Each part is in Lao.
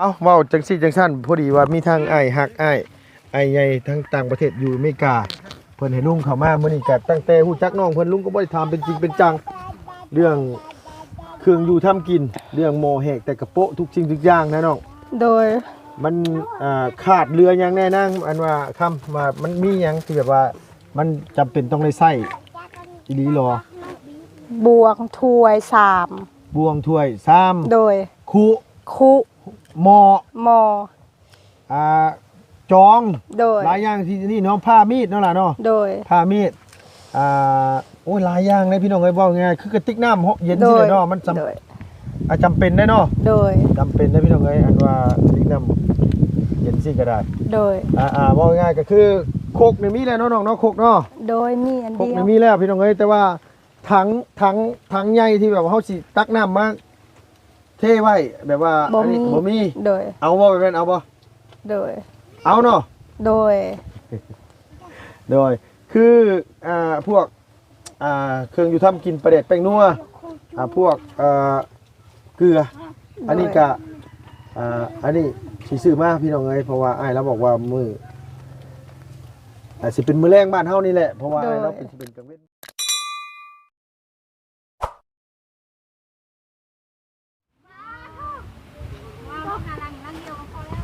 ເອົ້າ ເວົ້າຈັ່ງຊີ້ຈັ່ງຊັ້ນ ພໍດີວ່າມີທາງອ້າຍຮັກ ອ້າຍ ອ້າຍໃຫຍ່ທາງຕ່າງປະເທດຢູ່ອາເມລິກາ ເພິ່ນໃຫ້ລຸງເຂົ້າມາມື້ນີ້ ກະຕັ້ງແຕ່ຮູ້ຈັກນ້ອງເພິ່ນ ລຸງກໍບໍ່ໄດ້ຖາມເປັນຈິງເປັນຈັງ ເລື່ອງເຄື່ອງຢູ່ທຳກິນ ເລື່ອງໝໍ້ແຫກແຕ່ກະໂປະ ທຸກສິ່ງທຸກຢ່າງນະນ້ອງ. ໂດຍ ມັນ ອ່າ ຂາດເຫຼືອຫຍັງແດ່ນາງ ອັນວ່າຄຳວ່າມັນມີຫຍັງທີ່ແບບວ່າມັນຈຳເປັນຕ້ອງໄດ້ໃຊ້ອີ່ຫຼີຫຼໍ? ບ່ວງ ຖ້ວຍ ຊາມ ບ່ວງ ຖ້ວຍ ຊາມ ໂດຍ ຄຸ ຄຸ ໝໍ້ ໝໍ້ ອ່າ ຈອງ ໂດຍ ຫຼາຍຢ່າງທີ່ນີ້ເນາະ ຜ້າ ມີດເນາະຫຼ້າເນາະ ໂດຍ ຜ້າ ມີດ ອ່າ ໂອ້ຍ ຫຼາຍຢ່າງເດ້ພີ່ນ້ອງເອີຍ ເວົ້າງ່າຍໆ ຄືກະຕິກນ້ຳເນາະ ເຢັນ ໂດຍ ຊີ້ແຫຼະເນາະ ມັນຈຳ ໂດຍ ອ່າ ຈຳເປັນເດ້ເນາະ ໂດຍ ຈຳເປັນເດ້ພີ່ນ້ອງເອີຍ ອັນວ່າກະຕິກນ້ຳເຢັນຊີ້ກະໄດ້ ໂດຍ ອ່າໆ ເວົ້າງ່າຍໆ ກະຄືຄົກນີ້ມີແລ້ວເນາະນ້ອງເນາະ ຄົກເນາະ ໂດຍ ມີອັນດຽວ ຄົກນີ້ມີແລ້ວພີ່ນ້ອງເອີຍ ແຕ່ວ່າຖັງ ຖັງ ຖັງໃຫຍ່ທີ່ແບບວ່າເຮົາຊິຕັກນ້ຳມາເທໄວ້ ແບບວ່າ ບໍ່ ອັນນີ້ ມີ ບໍ່ມີ ໂດຍ ເອົາບໍ່ ແບບນັ້ນເອົາບໍ່? ໂດຍ ເອົາເນາະ ໂດຍ ໂດຍ ຄື ອ່າ ພວກ ອ່າ ເຄື່ອງຢູ່ທຳກິນ ປາແດກ ແປ້ງນົວ ອ່າ ພວກ ເອີ ເກືອ ໂດຍ ອັນນີ້ກະ ອ່າ ອັນນີ້ຊິຊື້ມາພີ່ນ້ອງເອີຍ ເພາະວ່າອ້າຍລາວບອກວ່າມື້ ອາດຊິເປັນມື້ແລງບ້ານເຮົານີ້ແຫຼະ ເພາະວ່າ ໂດຍ ອ້າຍລາວເປັນ ຊິເປັນກາງເວັນ.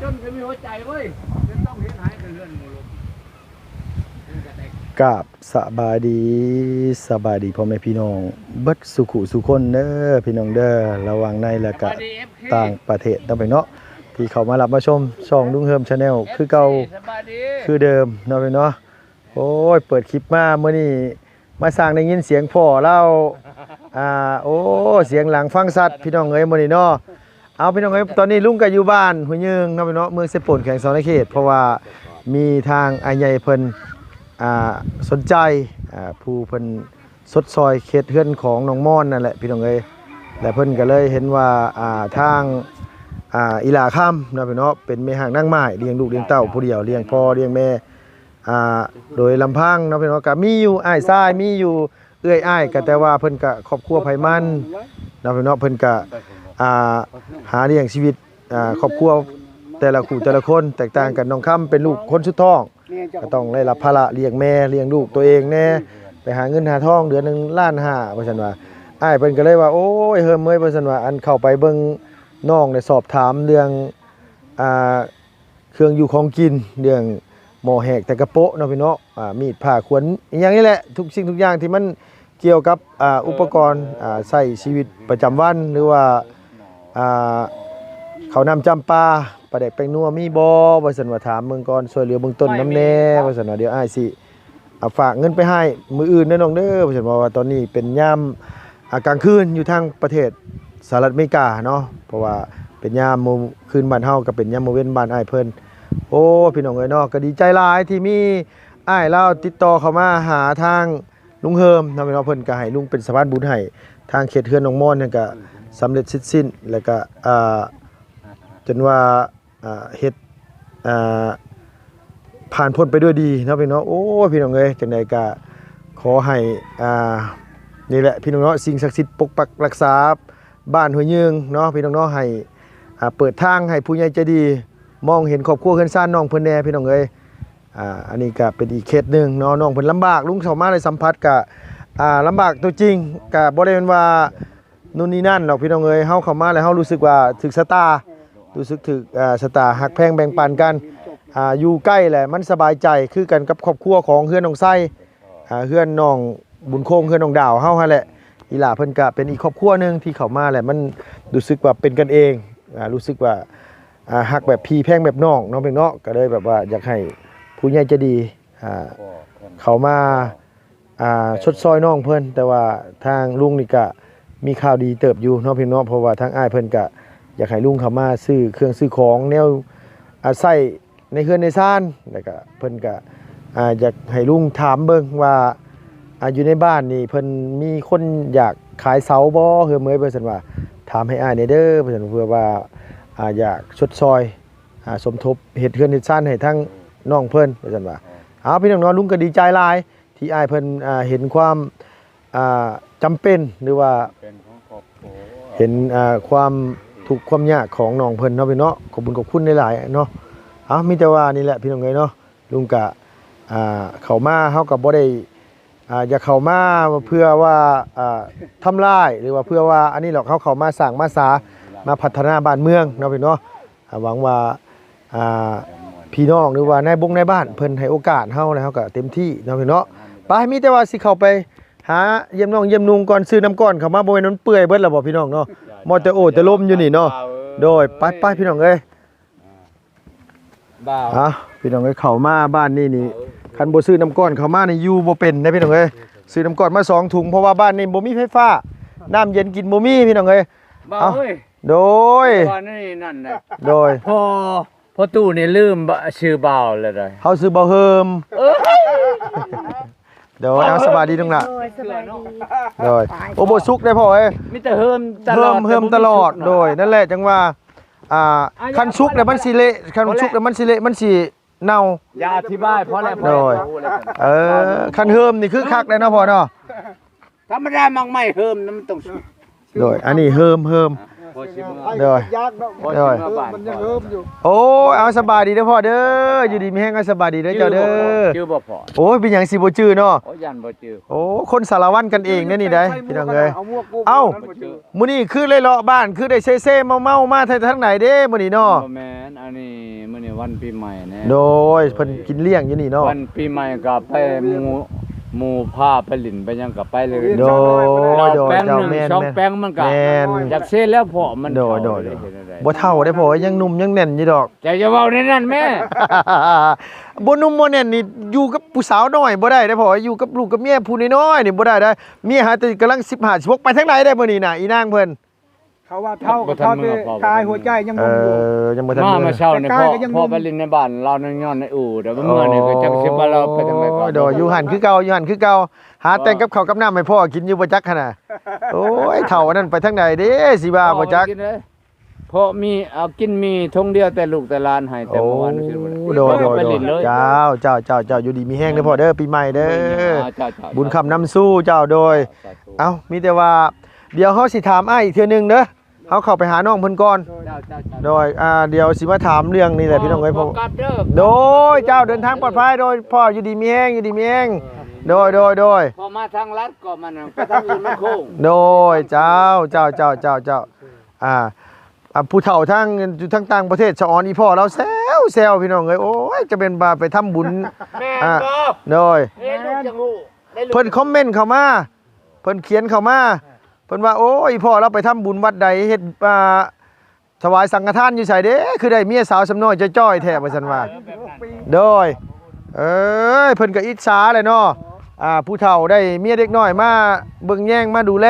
ຈົນກໍມີຫົວໃຈເວີຍ ຈົນຕ້ອງເຮັດໃຫ້ເຮືອນໝູ່ລົງ ກາບສະບາຍດີ ສະບາຍດີພໍ່ແມ່ພີ່ນ້ອງເບິດສູ່ຄູ່ສູ່ຄົນເດີພີ່ນ້ອງເດີ ລະຫວ່າງໃນ ແລະກະຕ່າງປະເທດເນາະພີ່ນ້ອງເນາະ ທີ່ເຂົ້າມາຮັບມາຊົມຊ່ອງລຸງເຮີມ Channel ຄືເກົ່າ ສະບາຍດີ ຄືເດີມເນາະພີ່ນ້ອງເນາະ. ໂອ້ຍ ເປີດຄລິບມາມື້ນີ້ ມາຊ່າງໄດ້ຍິນສຽງພໍ່ລາວ ອ່າ ໂອ້ ສຽງຫຼັງຟັງຊັດພີ່ນ້ອງເອີຍ ມື້ນີ້ເນາະ. ເອົາ ພີ່ນ້ອງເອີຍ ຕອນນີ້ລຸງກໍຢູ່ບ້ານຫ້ວຍຍືງເນາະພີ່ນ້ອງເນາະ ເມືອງເຊໂປນ ແຂວງສະຫວັນນະເຂດ ເພາະວ່າມີທາງອ້າຍໃຫຍ່ເພິ່ນ ອ່າ ສົນໃຈ ອ່າ ຜູ້ເພິ່ນຊົດຊ່ອຍເຂດເຮືອນຂອງນ້ອງມອນນັ້ນແຫຼະພີ່ນ້ອງເອີຍ ແລະເພິ່ນກໍເລີຍເຫັນວ່າ ອ່າ ທາງ ອ່າ ອີ່ຫຼ້າຄຳເນາະພີ່ນ້ອງເນາະ ເປັນແມ່ຮ້າງນາງໝ້າຍ ລ້ຽງລູກລ້ຽງເຕົ້າຜູ້ດຽວ ລ້ຽງພໍ່ລ້ຽງແມ່ ອ່າ ໂດຍລຳພັງເນາະພີ່ນ້ອງ ກະມີຢູ່ອ້າຍຊາຍ ມີຢູ່ເອື້ອຍອ້າຍ ກະແຕ່ວ່າເພິ່ນກະຄອບຄົວໃຜມັນເນາະພີ່ນ້ອງ ເພິ່ນກະ ອ່າ ຫາລ້ຽງຊີວິດ ອ່າ ຄອບຄົວແຕ່ລະຄູ່ແຕ່ລະຄົນແຕກຕ່າງກັນ ນ້ອງຄຳເປັນລູກຄົນສຸດທ້ອງ ກະຕ້ອງໄດ້ຮັບພາລະລ້ຽງແມ່ລ້ຽງລູກໂຕເອງແດ່ ໄປຫາເງິນຫາທອງເດືອນໜຶ່ງລ້ານຫ້າ ວ່າຊັ້ນວ່າ ອ້າຍເພິ່ນກະເລີຍວ່າ ໂອ້ຍ ເຮີມເອີຍ ວ່າຊັ້ນວ່າ ອັນເຂົ້າໄປເບິ່ງນ້ອງ ໄດ້ສອບຖາມເລື່ອງ ອ່າ ເຄື່ອງຢູ່ຂອງກິນ ເລື່ອງໝໍ້ແຫກແຕ່ກະໂປະເນາະພີ່ນ້ອງ ອ່າ ມີດ ຜ້າ ຂວນ ອີ່ຫຍັງນີ້ແຫຼະ ທຸກສິ່ງທຸກຢ່າງທີ່ມັນກ່ຽວກັບ ອ່າ ອຸປະກອນ ອ່າ ໃຊ້ຊີວິດປະຈຳວັນ ຫຼືວ່າ ອ່າ ເຂົ້ານ້ຳຈ້ຳປາ ປາແດກແປ້ງນົວມີບໍ່ ວ່າຊັ້ນວ່າ ຖາມເບິ່ງກ່ອນ ຊ່ວຍເຫຼືອເບື້ອງຕົ້ນນຳແດ່ ວ່າຊັ້ນວ່າ ດຽວອ້າຍຊິ ອ່າ ຝາກເງິນໄປໃຫ້ມື້ອື່ນເດີນ້ອງເດີ ວ່າຊັ້ນ ເພາະວ່າຕອນນີ້ເປັນຍາມ ອ່າ ກາງຄືນຢູ່ທາງປະເທດສະຫະລັດອາເມລິກາເນາະ ເພາະວ່າເປັນຍາມມື້ຄືນບ້ານເຮົາ ກໍເປັນຍາມມື້ເວັນບ້ານອ້າຍເພິ່ນ. ໂອ້ ພີ່ນ້ອງເອີຍເນາະ ກໍດີໃຈຫຼາຍທີ່ມີອ້າຍລາວຕິດຕໍ່ເຂົ້າມາຫາທາງລຸງເຮີມເນາະ ເພິ່ນກໍໃຫ້ລຸງເປັນສະພານບຸນໃຫ້ ທາງເຂດເຮືອນນ້ອງມອນນັ້ນກໍສຳເລັດເສັດສິ້ນ ແລ້ວກໍ ອ່າ ຈົນວ່າ ອ່າ ເຮັດ ອ່າ ຜ່ານພົ້ນໄປດ້ວຍດີເນາະພີ່ນ້ອງເນາະ. ໂອ້ຍ ພີ່ນ້ອງເອີຍ ຈັ່ງໃດກະຂໍໃຫ້ ອ່າ ນີ້ແຫຼະພີ່ນ້ອງເນາະ ສິ່ງສັກສິດປົກປັກຮັກສາບ້ານຫ້ວຍຍືງເນາະພີ່ນ້ອງເນາະ ໃຫ້ ອ່າ ເປີດທາງໃຫ້ຜູ້ໃຫຍ່ໃຈດີມອງເຫັນຄອບຄົວເຮືອນຊານນ້ອງເພິ່ນແດ່ພີ່ນ້ອງເອີຍ. ອ່າ ອັນນີ້ກະເປັນອີກເຄສໜຶ່ງເນາະ ນ້ອງເພິ່ນລຳບາກ ລຸງເຂົ້າມາໄດ້ສຳຜັດກະ ອ່າ ລຳບາກຕົວຈິງ ກະບໍ່ໄດ້ແມ່ນວ່າ ໂນ່ນນີ້ນັ້ນດອກພີ່ນ້ອງເອີຍ ເຮົາເຂົ້າມາແລ້ວເຮົາຮູ້ສຶກວ່າຖືກຊະຕາ ຮູ້ສຶກຖືກ ອ່າ ຊະຕາຮັກແພງແບ່ງປັນກັນ ອ່າ ຢູ່ໃກ້ແຫຼະມັນສະບາຍໃຈ ຄືກັນກັບຄອບຄົວຂອງເຮືອນນ້ອງໄຊ ອ່າ ເຮືອນນ້ອງບຸນຄົງ ເຮືອນນ້ອງດາວເຮົາຫັ້ນແຫຼະ. ອີ່ຫຼ້າເພິ່ນກະເປັນອີກຄອບຄົວໜຶ່ງທີ່ເຂົ້າມາແລ້ວມັນຮູ້ສຶກວ່າເປັນກັນເອງ ອ່າ ຮູ້ສຶກວ່າ ອ່າ ຮັກແບບພີ່ແພງແບບນ້ອງເນາະ ເພິ່ນເນາະ ກະເລີຍແບບວ່າຢາກໃຫ້ຜູ້ໃຫຍ່ໃຈດີ ອ່າ ເຂົ້າມາ ອ່າ ຊົດຊ່ອຍນ້ອງເພິ່ນ ແຕ່ວ່າທາງລຸງນີ້ກະມີຂ່າວດີເຕີບຢູ່ເນາະພີ່ນ້ອງເນາະ ເພາະວ່າທາງອ້າຍເພິ່ນກະຢາກໃຫ້ລຸງເຂົ້າມາຊື້ເຄື່ອງຊື້ຂອງແນວ ອ່າ ໃຊ້ໃນເຮືອນໃນຊານ ແລ້ວກະເພິ່ນກະ ອ່າ ຢາກໃຫ້ລຸງຖາມເບິ່ງວ່າ ອ່າ ຢູ່ໃນບ້ານນີ້ເພິ່ນມີຄົນຢາກຂາຍເສົາບໍ່ ເຮືອນເໝີຍ ເພິ່ນວ່າ ຖາມໃຫ້ອ້າຍແດ່ເດີ ເພິ່ນເພື່ອວ່າ ອ່າ ຢາກຊົດຊ່ອຍ ອ່າ ສົມທົບເຮັດເຮືອນເຮັດຊານໃຫ້ທາງນ້ອງເພິ່ນ ວ່າຊັ້ນວ່າ. ເອົາ ພີ່ນ້ອງເນາະ ລຸງກໍດີໃຈຫຼາຍ ທີ່ອ້າຍເພິ່ນ ອ່າ ເຫັນຄວາມ ອ່າ ຈຳເປັນ ຫຼືວ່າ ເປັນຂອງຄອບຄົວ ເຫັນ ອ່າ ຄວາມ ທຸກຄວາມຍາກຂອງນ້ອງເພິ່ນເນາະພີ່ເນາະ. ຂອບບຸນຂອບຄຸນຫຼາຍໆເນາະ. ເອົາ ມີແຕ່ວ່ານີ້ແຫຼະພີ່ນ້ອງເອີຍເນາະ, ລຸງກະ ອ່າ ເຂົ້າມາ ເຮົາກໍບໍ່ໄດ້ ອ່າ ຢາກເຂົ້າມາເພື່ອວ່າ ອ່າ ທຳລາຍ ຫຼືວ່າເພື່ອວ່າອັນນີ້ດອກ. ເຮົາເຂົ້າມາສ້າງມາສາ ມາພັດທະນາບ້ານເມືອງເນາະພີ່ເນາະ. ອ່າ ຫວັງວ່າ ອ່າ ພີ່ນ້ອງ ຫຼືວ່ານາຍບົງນາຍບ້ານເພິ່ນໃຫ້ໂອກາດເຮົາ ແລ້ວເຮົາກໍເຕັມທີ່ເນາະພີ່ເນາະ. ໄປ ມີແຕ່ວ່າຊິເຂົ້າໄປຫາຢ້ຽມນ້ອງຢ້ຽມນຸ່ງກ່ອນ. ຊື້ນ້ຳກ້ອນເຂົ້າມາ ບໍ່ແມ່ນມັນເປື່ອຍເບິດແລ້ວບໍ່ພີ່ນ້ອງເນາະ? ເວົ້າແຕ່ໂອ້ແຕ່ລົມຢູ່ນີ້ເນາະ. ໂດຍ ໄປໆ ພີ່ນ້ອງເອີຍ. ບ່າວ ອ່ະ ພີ່ນ້ອງເອີຍ ເຂົ້າມາບ້ານນີ້ນີ້ ເອີ ຄັນບໍ່ຊື້ນ້ຳກ້ອນເຂົ້າມານີ້ຢູ່ບໍ່ເປັນເດ້ພີ່ນ້ອງເອີຍ. ຊື້ນ້ຳກ້ອນມາສອງຖົງ ເພາະວ່າບ້ານນີ້ບໍ່ມີໄຟຟ້າ ນ້ຳເຢັນກິນບໍ່ມີພີ່ນ້ອງເອີຍ. ບ່າວ ເອົ້າ ເອີຍ ໂດຍ ວ່ານີ້ນັ້ນນະ ໂດຍ ພໍ່ ພໍ່ຕູ້ນີ້ລືມ ບ- ຊື່ບ່າວແລ້ວໃດ. ເຮົາຊື່ບ່າວເຮີມ ເອີ ໂດຍ ເອົາ ສະບາຍດີລຸງຫຼ້າ. ໂດຍ ສະບາຍດີ. ໂດຍ ໂອ້ ບໍ່ສຸກເດ້ພໍ່ເອີຍ ມີແຕ່ເຮີມຕະຫຼອດ ເຮີມ ເຮີມຕະຫຼອດ. ແຕ່ບໍ່ມີສຸກເນາະ. ໂດຍ ນັ້ນແຫຼະ ຈັ່ງວ່າ ອ່າ ຄັນສຸກແລ້ວມັນຊິເລະ ຄັນສຸກແລ້ວມັນຊິເລະ ມັນຊິເນົ່າ. ຢ່າອະທິບາຍ ພໍແລ້ວ ພໍແລ້ວ ໂດຍ ພໍແລ້ວ. ເອີ ຄັນເຮີມນີ້ຄືຄັກແລ້ວເນາະພໍ່ເນາະ. ທຳມະດາໝາກໄມ້ເຮີມນະມັນຕ້ອງສຸກ. ໂດຍ ອັນນີ້ເຮີມ ເຮີມ ພໍຊິເມືອ ໂດຍ ຢາກເນາະ ພໍຊິເມືອບ້ານ ມັນຍັງເຮີມຢູ່. ໂອ້ຍ ເອົາ ສະບາຍດີເດີພໍ່ເດີ ຢູ່ດີມີແຮງ ເອົາ ສະບາຍດີເດີເຈົ້າເດີ. ຈື່ບໍ່ພໍ? ໂອ້ຍ ເປັນຫຍັງຊິບໍ່ຈື່ເນາະ? ໂອ້ຍ ຢ້ານບໍ່ຈື່. ໂອ້ ຄົນສາລະວັນກັນເອງແນວນີ້ໄດ໋ ພີ່ນ້ອງເອີຍ. ເອົ້າ ມື້ນີ້ຄືໄດ້ເລາະບ້ານ ຄືໄດ້ເຊໆເມົາໆມາ ທາງໃດເດ້ມື້ນີ້ເນາະ? ບໍ່ແມ່ນ ອັນນີ້ມື້ນີ້ວັນປີໃໝ່ແນ່. ໂດຍ ເພິ່ນກິນລ້ຽງຢູ່ນີ້ເນາະ. ວັນປີໃໝ່ກໍໄປ ໝູ່ ໝູ່ພາໄປຫຼິ້ນໄປຫຍັງກໍໄປເລີຍ. ໂດຍ ໂດຍ ເຈົ້າ ແປ້ງໜຶ່ງ ແມ່ນ ສອງແປ້ງມັນກໍ ແມ່ນ ຢາກເຊແລ້ວ ເພາະມັນ ໂດຍ ເຖົ້າ ໂດຍ ເລີຍ ເຮັດແນວໃດ? ບໍ່ເຖົ້າເດ້ພໍ່ ຍັງໜຸ່ມຍັງແໜ້ນຢູ່ດອກ. ເຈົ້າຢ່າເວົ້າແນວນັ້ນແມ້. ບໍ່ໜຸ່ມບໍ່ແໜ້ນນີ້ຢູ່ກັບຜູ້ສາວນ້ອຍບໍ່ໄດ້ເດ້ພໍ່ ຢູ່ກັບລູກກັບເມຍຜູ້ນ້ອຍໆນີ້ບໍ່ໄດ້ເດ້. ເມຍຫາແຕ່ກຳລັງສິບຫ້າ ສິບຫົກ ໄປທາງໃດໄດ້ມື້ນີ້ນະ ອີນາງເພິ່ນ? ເຂົາວ່າເຖົ້າ ບໍ່ທັນ ເຂົາ ເມືອພໍ່ ຕາຍ ບໍ່ທັນ ຫົວໃຈຍັງໜຸ່ມຢູ່. ເອີ ຍັງບໍ່ທັນ ມາ ເມືອ ມື້ເຊົ້ານີ້ ກາຍກໍຍັງໜຸ່ມ ພໍ່ໄປຫຼິ້ນໃນບ້ານລາວ ນອນຢູ່ໃນອູ່ ແຕ່ວ່າເມືອນີ້ກໍຈັກຊິວ່າລາວໄປທາງໃດ. ໂອ້ຍ ໂດຍ ຢູ່ຫັ້ນຄືເກົ່າ ຢູ່ຫັ້ນຄືເກົ່າ ຫາແຕ່ງກັບເຂົ້າກັບນ້ຳໃຫ້ພໍ່ກິນຢູ່ບໍ່ຈັກຫັ້ນນະ. ໂອ້ຍ ເຖົ້າອັນນັ້ນໄປທາງໃດເດ້ ຊິວ່າບໍ່ຈັກ. ເພາະມີ ເອົາກິນໝີ່ຖົງດຽວແຕ່ລູກແຕ່ຫຼານໃຫ້ແຕ່ເມື່ອວານນີ້. ໂອ້ ໂດຍ ໂດຍ ໄປຫຼິ້ນເລີຍ ເຈົ້າ ເຈົ້າ ເຈົ້າ ເຈົ້າ ຢູ່ດີມີແຮງເດີພໍ່ເດີ ປີໃໝ່ເດີ ບຸນຄ້ຳນຳສູ່ເຈົ້າ. ໂດຍ ເອົ້າ ມີແຕ່ວ່າ ດຽວເຮົາຊິຖາມອ້າຍອີກເທື່ອໜຶ່ງເດີ ເຮົາເຂົ້າໄປຫານ້ອງເພິ່ນກ່ອນ. ໂດຍ ອ່າ ດຽວຊິມາຖາມເລື່ອງນີ້ແຫຼະ ພີ່ນ້ອງເອີຍ. ໂດຍ ເຈົ້າ ເດີນທາງປອດໄພ ໂດຍ ພໍ່ຢູ່ດີມີແຮງ ຢູ່ດີມີແຮງ. ໂດຍ ໂດຍ ໂດຍ ພໍມາທາງລັດກໍມັນໄປທາງອື່ນມັນໂຄ້ງ. ໂດຍ ເຈົ້າ ເຈົ້າ ເຈົ້າ ເຈົ້າ ເຈົ້າ ອ່າ ອ່າ ຜູ້ເຖົ້າທາງ ຢູ່ທາງຕ່າງປະເທດ ສະອອນອີ່ພໍ່ລາວແຊວໆ ພີ່ນ້ອງເອີຍ. ໂອ້ຍ ຈະແມ່ນວ່າໄປທຳບຸນ ແມ່ນ ອ່າ ບໍ່? ໂດຍ ເອີ ລູກຈັກຮູ້ ໄດ້ລູກ ເພິ່ນຄອມເມັນເຂົ້າມາ ເພິ່ນຂຽນເຂົ້າມາ ເພິ່ນວ່າ ໂອ້ຍ ອີ່ພໍ່ລາວໄປທຳບຸນວັດໃດ ເຮັດ ອ່າ ຖວາຍສັງຄະທານຢູ່ໃສເດ້ ຄືໄດ້ເມຍສາວສ່ຳນ້ອຍຈ່ອຍໆແທ້ ວ່າຊັ້ນວ່າ. ໂດຍ ເອີຍ ເພິ່ນກໍອິດສາແຫຼະເນາະ ອ່າ ຜູ້ເຖົ້າໄດ້ເມຍເດັກນ້ອຍມາເບິ່ງແຍງມາດູແລ.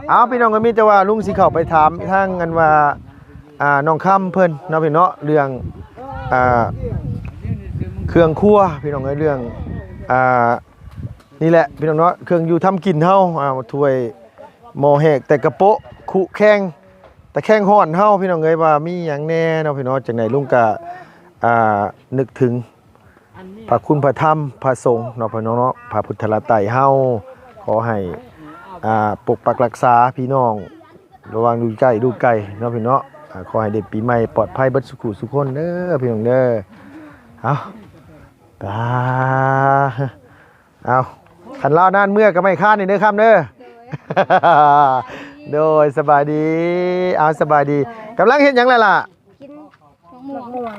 ເອົາ ພີ່ນ້ອງ ກໍມີແຕ່ວ່າລຸງຊິເຂົ້າໄປຖາມທາງອັນວ່າ ອ່າ ນ້ອງຄຳເພິ່ນເນາະ ພີ່ນ້ອງເນາະ ເລື່ອງ ອ່າ ເຄື່ອງຄົວ ພີ່ນ້ອງເອີຍ ເລື່ອງ ອ່າ ນີ້ແຫຼະ ພີ່ນ້ອງເນາະ ເຄື່ອງຢູ່ທຳກິນເຮົາ ອ່າ ຖ້ວຍ ໝໍ້ແຫກ ແຕ່ກະໂປະ ຄຸແຄງ ຕະແຄງຮ້ອນເຮົາ ພີ່ນ້ອງເອີຍ ວ່າມີຫຍັງແດ່ເນາະ ພີ່ນ້ອງ. ຈັ່ງໃດລຸງກະ ອ່າ ນຶກເຖິງພະຄຸນພະທຳພະສົງເນາະ ພີ່ນ້ອງເນາະ ພະພຸດທະລັດໄຕເຮົາ ຂໍໃຫ້ ອ່າ ປົກປັກລັກສາພີ່ນ້ອງ ລະຫວ່າງຢູ່ໃກ້ຢູ່ໄກເນາະ ພີ່ນ້ອງເນາະ. ອ່າ ຂໍໃຫ້ໄດ້ປີໃໝ່ປອດໄພເບິດສູ່ຜູ້ສູ່ຄົນເດີ ພີ່ນ້ອງເດີ. ເອົາ ປາ ເອົາ ຄັນລາວນານເມືອກໍໄມ້ຄ້ານນີ້ເດີຄຳເດີ. ໂດຍ ສະບາຍດີ ເອົາ ສະບາຍດີ. ກຳລັງເຮັດຫຍັງແຫຼະລະ? ກິນໝາກມ່ວງ.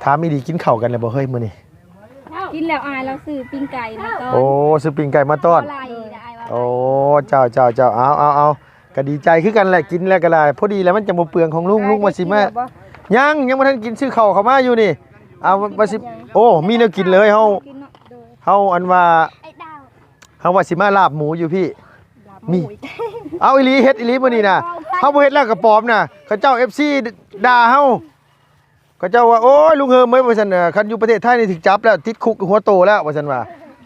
ຖາມອີ່ຫຼີ ກິນເຂົ້າກັນແລ້ວບໍ່ເຮີ້ຍມື້ນີ້? ກິນແລ້ວ ອ້າຍລາວຊື້ປີ້ງໄກ່ມາຕ້ອນ. ໂອ້ ຊື້ປີ້ງໄກ່ມາຕ້ອນ. ບໍ່ຫຼາຍດອກ ອ້າຍວ່າ. ໂອ້ ເຈົ້າ ເຈົ້າ ເຈົ້າ ເອົາ ເອົາ ເອົາ ກໍດີໃຈຄືກັນແຫຼະ ກິນແລ້ວກໍໄດ້ ພໍດີແລ້ວ ມັນຈະບໍ່ເປືອງຂອງລຸງ. ອ້າຍ ລຸງວ່າຊິມາ ໄດ້ກິນແລ້ວບໍ່? ຍັງ ຍັງບໍ່ທັນກິນ ຊື້ເຂົ້າເຂົ້າມາຢູ່ນີ້. ເອົາ ວ່າຊິ ໂອ້ ມີແນວກິນເລີຍເຮົາ ກິນເນາະ ໂດຍ ເຮົາອັນວ່າ ເຮົາວ່າຊິມາລາບໝູຢູ່ພີ້ ມີ ເອົາອີ່ຫຼີ ເຮັດອີ່ຫຼີມື້ນີ້ນະ. ເຮົາບໍ່ເຮັດແລ້ວກະປອມນະ ເຂົາເຈົ້າເອັຟຊີດ່າເຮົາ ເຂົາເຈົ້າວ່າ ໂອ້ຍ ລຸງເຮີມເອີຍ ວ່າຊັ້ນ ຄັນຢູ່ປະເທດໄທນີ້ຖືກຈັບແລ້ວ ຕິດຄຸກຫົວໂຕແລ້ວ ວ່າຊັ້ນວ່າ.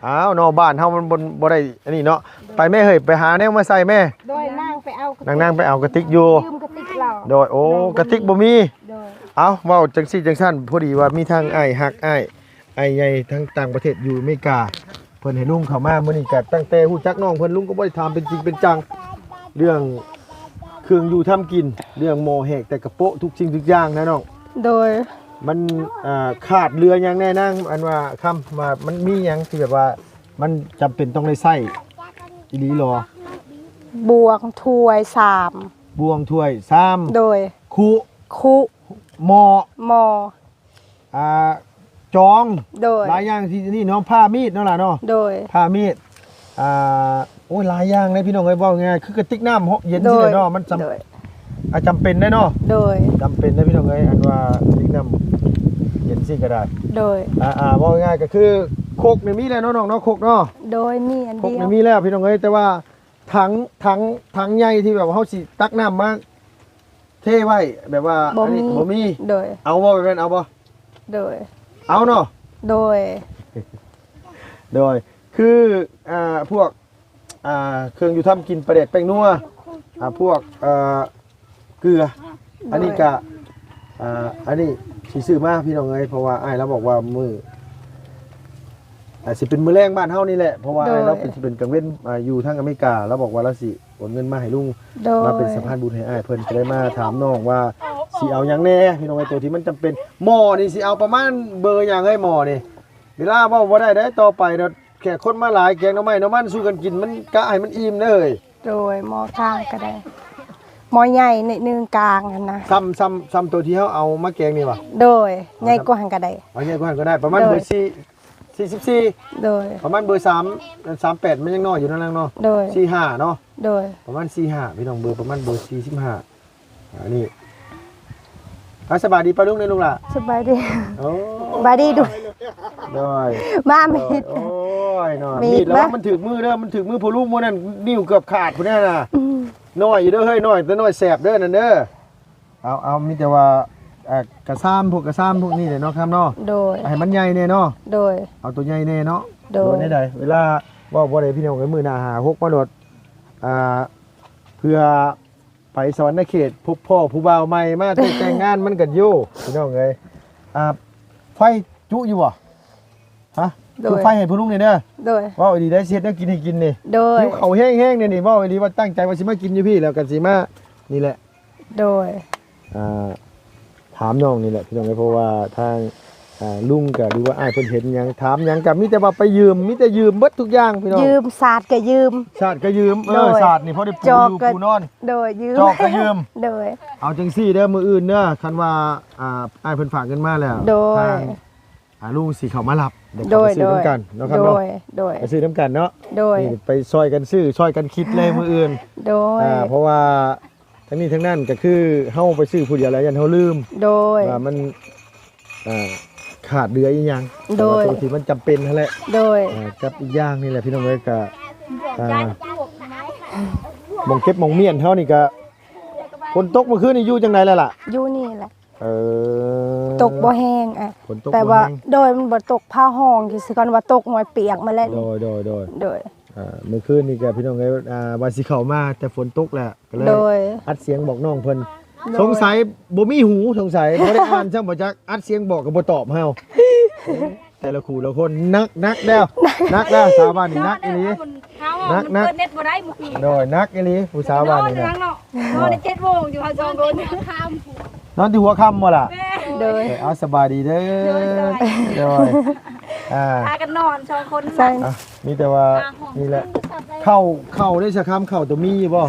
ອ້າວເນາະ ບ້ານເຮົາມັນບໍ່ ບໍ່ໄດ້ອັນນີ້ເນາະ. ໄປແມ່ເຮີ້ຍ ໄປຫາແນວມາໃສ່ແມ່. ໂດຍ ນາງໄປເອົາ ນາງ ນາງໄປເອົາກະຕິກຢູ່ ລືມກະຕິກລາວ. ໂດຍ ໂອ້ ກະຕິກບໍ່ມີ. ໂດຍ ເອົ້າ ເວົ້າຈັ່ງຊີ້ຈັ່ງຊັ້ນ ພໍດີວ່າມີທາງອ້າຍຮັກ ອ້າຍ ອ້າຍໃຫຍ່ທາງຕ່າງປະເທດຢູ່ອາເມລິກາ ເພິ່ນໃຫ້ລຸງເຂົ້າມາມື້ນີ້ ກະຕັ້ງແຕ່ຮູ້ຈັກນ້ອງເພິ່ນ ລຸງກໍບໍ່ໄດ້ຖາມເປັນຈິງເປັນຈັງເລື່ອງ ເຄື່ອງຢູ່ທຳກິນ ເລື່ອງໝໍ້ແຫກແຕ່ກະໂປະ ທຸກສິ່ງທຸກຢ່າງນະນ້ອງ. ໂດຍ. ມັນ ອ່າ ຂາດເຫຼືອຫຍັງແດ່ນາງ? ອັນວ່າຄຳວ່າມັນມີຫຍັງທີ່ແບບວ່າມັນຈຳເປັນຕ້ອງໄດ້ໃຊ້ອີ່ຫຼີຫຼໍ? ບ່ວງ ຖ້ວຍ ຊາມ. ບ່ວງ ຖ້ວຍ ຊາມ. ໂດຍ. ຄຸ ຄຸ ໝໍ້ ໝໍ້ ອ່າ ຈອງ. ໂດຍ. ຫຼາຍຢ່າງທີ່ນີ້ເນາະ ຜ້າ ມີດເນາະຫຼ້າເນາະ. ໂດຍ. ຜ້າ ມີດ ອ່າ ໂອ້ຍ ຫຼາຍຢ່າງເລີຍພີ່ນ້ອງເອີຍ. ເວົ້າງ່າຍໆ ຄືກະຕິກນ້ຳເນາະ ເຢັນ ໂດຍ ຊີ້ແຫຼະເນາະ ມັນຈຳ ໂດຍ ອ່າ ຈຳເປັນເດ້ເນາະ. ໂດຍ. ຈຳເປັນເດ້ພີ່ນ້ອງເອີຍ ອັນວ່າກະຕິກນ້ຳເຢັນຊີ້ກະໄດ້. ໂດຍ. ອ່າໆ ເວົ້າງ່າຍໆ ກະຄືຄົກນີ້ມີແລ້ວເນາະນ້ອງເນາະ ຄົກເນາະ. ໂດຍ. ມີອັນດຽວ ຄົກນີ້ມີແລ້ວພີ່ນ້ອງເອີຍ ແຕ່ວ່າຖັງ ຖັງ ຖັງໃຫຍ່ທີ່ແບບວ່າເຮົາຊິຕັກນ້ຳມາເທໄວ້ແບບວ່າ ບໍ່ມີ ອັນນີ້ບໍ່ມີ. ໂດຍ. ເອົາບໍ່ ແບບນັ້ນເອົາບໍ່? ໂດຍ. ເອົາເນາະ. ໂດຍ. ໂດຍ. ຄື ອ່າ ພວກ ອ່າ ເຄື່ອງຢູ່ທຳກິນ ປາແດກ ແປ້ງນົວ ອ່າ ພວກ ເອີ ເກືອ ໂດຍ ອັນນີ້ກະ ອ່າ ອັນນີ້ຊິຊື້ມາພີ່ນ້ອງເອີຍ ເພາະວ່າອ້າຍລາວບອກວ່າມື້ ອາດຊິເປັນມື້ແລງບ້ານເຮົານີ້ແຫຼະ ເພາະວ່າ ໂດຍ ອ້າຍລາວເປັນ ຊິເປັນກາງເວັນ ອາ ຢູ່ທາງອາເມລິກາ ລາວບອກວ່າລາວຊິໂອນເງິນມາໃຫ້ລຸງ ໂດຍ ມາເປັນສະພານບຸນໃຫ້ອ້າຍເພິ່ນ ກະເລີຍມາຖາມນ້ອງວ່າຊິເອົາຫຍັງແດ່ພີ່ນ້ອງເອີຍ ໂຕທີ່ມັນຈຳເປັນ. ໝໍ້ນີ້ຊິເອົາປະມານເບີຫຍັງເອີຍ? ໝໍ້ນີ້ເວລາເວົ້າບໍ່ໄດ້ເດ້ ຕໍ່ໄປເນາະ ແຂກຄົນມາຫຼາຍ ແກງໜໍ່ໄມ້ໜໍ່ມັນສູ່ກັນກິນ ມັນກະໃຫ້ມັນອີ່ມເດີ. ໂດຍ. ໝໍ້ກາງກະໄດ້ ໝໍ້ໃຫຍ່ໜ້ອຍໜຶ່ງ ກາງຫັ້ນນະ. ຊ່ຳ ຊ່ຳ ຊ່ຳໂຕທີ່ເຮົາເອົາມາແກງນີ້ຫວາ? ໂດຍ. ອໍ ໃຫຍ່ກວ່າຫັ້ນກະໄດ້ ເອົາໃຫຍ່ກວ່າຫັ້ນກະໄດ້ ປະມານ ໂດຍ ເບີສີ່ ສີ່ສິບສີ່. ໂດຍ. ປະມານເບີສາມ ສາມແປດ ມັນຍັງນ້ອຍຢູ່ນັ້ນແຫຼະເນາະ. ໂດຍ. ສີ່ຫ້າເນາະ. ໂດຍ. ປະມານສີ່ຫ້າພີ່ນ້ອງ ເບີປະມານເບີສີ່ສິບຫ້າ. ອັນນີ້ ອ່າ ສະບາຍດີປ້າລຸງເດີລູກຫຼ້າ. ສະບາຍດີ. ໂອ້ ສະບາຍດີດຸ. ໂດຍ. ມາ ໂດຍ ມີດ. ໂອ້ຍເນາະ ມີດ ມີດລະວັງ ມາ ມັນຖືກມືເດີ ມັນຖືກມືພໍ່ລຸງມື້ນັ້ນ ນິ້ວເກືອບຂາດພຸ້ນນະ. ອືມ ນ້ອຍຢູ່ເດີເຮີ້ຍ ນ້ອຍແຕ່ນ້ອຍແສບເດີນັ້ນເດີ. ເອົາ ເອົາ ມີແຕ່ວ່າ ອ່າ ກະຊາມ ພວກກະຊາມພວກນີ້ແຫຼະເນາະ ຄຳເນາະ. ໂດຍ. ໃຫ້ມັນໃຫຍ່ແດ່ເນາະ. ໂດຍ. ເອົາໂຕໃຫຍ່ແດ່ເນາະ. ໂດຍ. ໂດຍ ແນວໃດ ເວລາເວົ້າບໍ່ໄດ້ພີ່ນ້ອງເອີຍ ມື້ໜ້າຫາຫົກມາໂລດ ອ່າ ເພື່ອ ໄປສະຫວັນນະເຂດ ພົບພໍ້ຜູ້ບ່າວໃໝ່ມາ ແຕ່ງງານມັນກະໂຍ ພີ່ນ້ອງເອີຍ. ອ່າ ໄຟຈຸຢູ່ບໍ່? ຮະ? ໂດຍ. ຈຸໄຟໃຫ້ພໍ່ລຸງແດ່ເດີ. ໂດຍ. ເວົ້າອີ່ຫຼີໄດ໋ ຊິເຮັດແນວກິນໃຫ້ກິນນີ້. ໂດຍ. ຫິວເຂົ້າແຮງໆ ດຽວນີ້ ເວົ້າອີ່ຫຼີວ່າຕັ້ງໃຈວ່າຊິມາກິນຢູ່ພີ້ ແລ້ວກະຊິມາ ນີ້ແຫຼະ. ໂດຍ. ອ່າ ຖາມນ້ອງນີ້ແຫຼະພີ່ນ້ອງເອີຍ ເພາະວ່າທາງ ອ່າ ລຸງກະ ຫຼືວ່າອ້າຍເພິ່ນເຫັນຫຍັງ ຖາມຫຍັງກະມີແຕ່ວ່າໄປຢືມ ມີແຕ່ຢືມເບິດທຸກຢ່າງພີ່ນ້ອງ. ຢືມ ສາດກະຢືມ ສາດກະຢືມ. ເອີ ໂດຍ. ສາດນີ້ພໍໄດ້ປູຢູ່ປູນອນ. ໂດຍ. ຢືມ ຈອກກະຢືມ. ໂດຍ. ເອົາຈັ່ງຊີ້ເດີ ມື້ອື່ນເດີ ຄັນວ່າ ອ່າ ອ້າຍເພິ່ນຝາກເງິນມາແລ້ວ ໂດຍ ທາງ ອ່າ ລຸງຊິເຂົ້າມາຮັບ ແລ້ວກະໄປຊື້ນຳກັນເນາະ ໂດຍ ຄຳເນາະ. ໂດຍ. ໄປຊື້ນຳກັນເນາະ. ໂດຍ. ນີ້ໄປຊ່ອຍກັນຊື້ ຊ່ອຍກັນຄິດເລີຍມື້ອື່ນ. ໂດຍ. ອ່າ ເພາະວ່າ ທັງນີ້ທັງນັ້ນກະຄືເຮົາໄປຊື້ຜູ້ດຽວແລ້ວຢ້ານເຮົາລືມ ໂດຍ ວ່າມັນ ອ່າ ຂາດເຫຼືອອີ່ຫຍັງ. ໂດຍ. ແຕ່ວ່າໂຕທີ່ມັນຈຳເປັນຫັ້ນແຫຼະ. ໂດຍ. ອ່າ ກັບອີກຢ່າງນີ້ແຫຼະພີ່ນ້ອງເອີຍ ກະ ອ່າ ໝ່ອງເກັບໝ່ອງມ້ຽນເຮົານີ້ກະ ຝົນຕົກມື້ຄືນນີ້ຢູ່ຈັ່ງໃດແລ້ວລະ? ຢູ່ນີ້ແຫຼະ. ເອີ ຕົກບໍ່ແຮງ ອ່າ ຝົນຕົກ ແບບວ່າ ບໍ່ແຮງ. ໂດຍ. ມັນບໍ່ຕົກຟ້າຮ້ອງ ຄືຊິກ່ອນວ່າຕົກ ໂດຍ ປຽກໝົດແລ້ວ. ໂດຍ ໂດຍ ໂດຍ. ໂດຍ. ອ່າ ມື້ຄືນນີ້ກະພີ່ນ້ອງເອີຍ ອ່າ ວ່າຊິເຂົ້າມາ ແຕ່ຝົນຕົກແຫຼະ ກະເລີຍ ໂດຍ ອັດສຽງບອກນ້ອງເພິ່ນ. ໂດຍ. ສົງໄສບໍ່ມີຫູ ສົງໄສບໍ່ໄດ້ອ່ານຊ້ຳບໍ່ຈັກ ອັດສຽງບອກກະບໍ່ຕອບເຮົາ. ແຕ່ລະຄູ່ລະຄົນ ໜັກ ໜັກແລ້ວ ໜັກແລ້ວ ສາວບ້ານນີ້ໜັກອີ່ຫຼີ ໜັກ ໜັກ. ເປີດເນັດບໍ່ໄດ້ມື້ຄືນ. ໂດຍ. ໜັກອີ່ຫຼີ ຜູ້ສາວບ້ານນີ້ນະ ນອນເນາະ ນອນແຕ່ເຈັດໂມງຢູ່ເຮົາສອງຄົນ ນອນແຕ່ຫົວຄ່ຳບໍ່ລະ? ໂດຍ. ເອີ ເອົາ ສະບາຍດີເດີ. ໂດຍ. ອ່າ ພາກັນນອນສອງຄົນ. ອ່ະ ມີແຕ່ວ່າ ນີ້ແຫຼະ ເຂົ້າ ເຂົ້າໄດ້ສະຄຳ ເຂົ້າໂຕມີຢູ່ບໍ່?